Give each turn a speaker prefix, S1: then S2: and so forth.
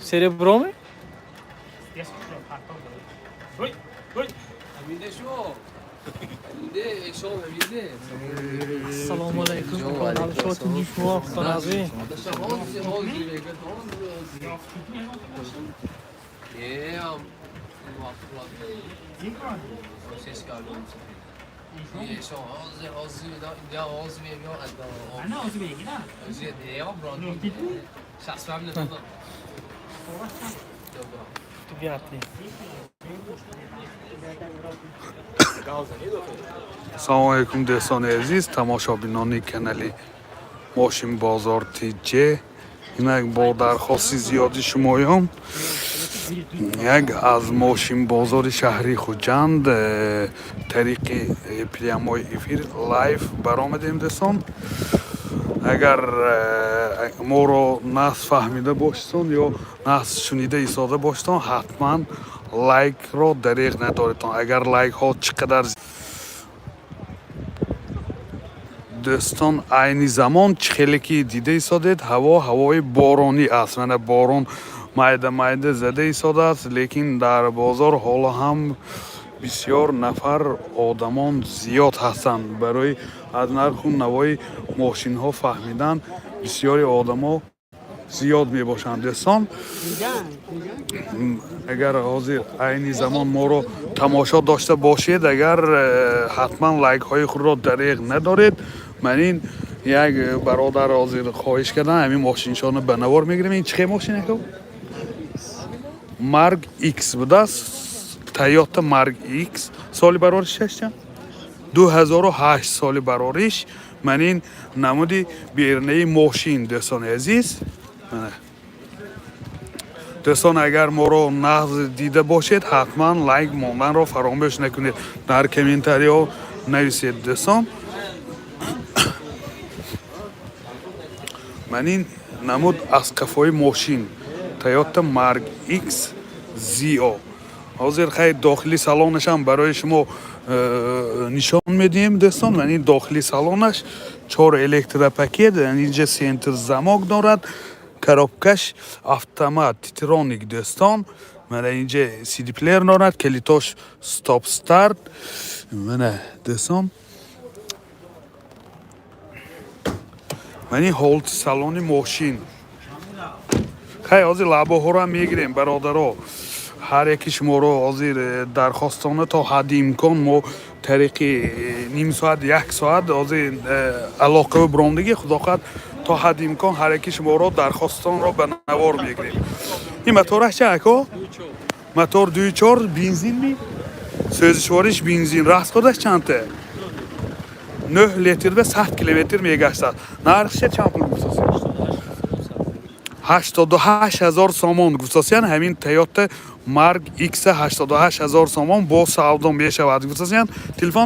S1: Сереброми? Ассалому алайкум. Шумо хоназӣ.
S2: Салому алайкум, дӯстони азиз, тамошобинони канали Мошинбозор ТЖ. Инак, бо дархости зиёди шумоён як аз мошинбозори шаҳри Хуҷанд тариқи прямой эфир, лайв баромадем. Дӯстон, агар моро нағз фаҳмида бошедон ё нағз шунида истода бошедон, ҳатман лайкро дареғ надоредон. Агар лайкҳо чӣ қадар, дӯстон, айни замон чӣ хеле ки дида истодед, ҳаво ҳавои боронӣ аст. Мана, борон майда майда зада истодааст, лекин дар бозор ҳоло ҳам бисёр нафар одамон зиёд ҳастанд. Барои аз нарху навои мошинҳо фаҳмидан бисёри одамо зиёд мебошанд. Дӯстон, агар ҳозир айни замон моро тамошо дошта бошед, агар ҳатман лайкҳои худро дареғ надоред. Ман ин як бародар ҳозир хоҳиш кардан, ҳамин мошиншонро ба навор мегирем. Ин чӣ хел мошин ака? Марк Икс будааст, Тойота Марк Икс. Соли бароришаш чанд? 2008 соли барориш. Ман ин намуди бернаи мошин, дӯстони азиз. Дӯстон, агар моро нағз дида бошед, ҳатман лайк монданро фаромӯш накунед, дар комментариҳо нависед. Дӯстон, ман ин намуд аз қафои мошин, Тойота Марк Икс Зио. Ҳозир хайр, дохили салонашам барои шумо нишон медиҳем. Дӯстон, ман ин дохили салонаш чор электропакет, инҷа центр замок дорад, коробкаш автомат титроник. Дӯстон, мана инҷа сидиплеер дорад, калитош стоп старт. Мана, дӯстон, ман ин ҳолати салони мошин. Хай, ҳозир лабоҳоро мегирем. Бародаро, ҳар яки шуморо ҳозир дархостона то ҳадди имкон мо тариқи ним соат, як соат ҳозир алоқаи биромдагӣ, худо хоҳад, то ҳадди имкон ҳар яки шуморо дархостонро ба навор мегирем. Ин мотораш ча, ако? Мотор 2,4, бензин ми? Сӯзишвориш бензин. Расходаш чандта? 9 литр ба 100 километр мегаштад. Нархша чанд пул гуфтосед? 88 000 сомон гуфтосиян. Ҳамин Тойота Марк Икс 88 000 сомон бо савдо мешавад, гуфтосиян. Телефон.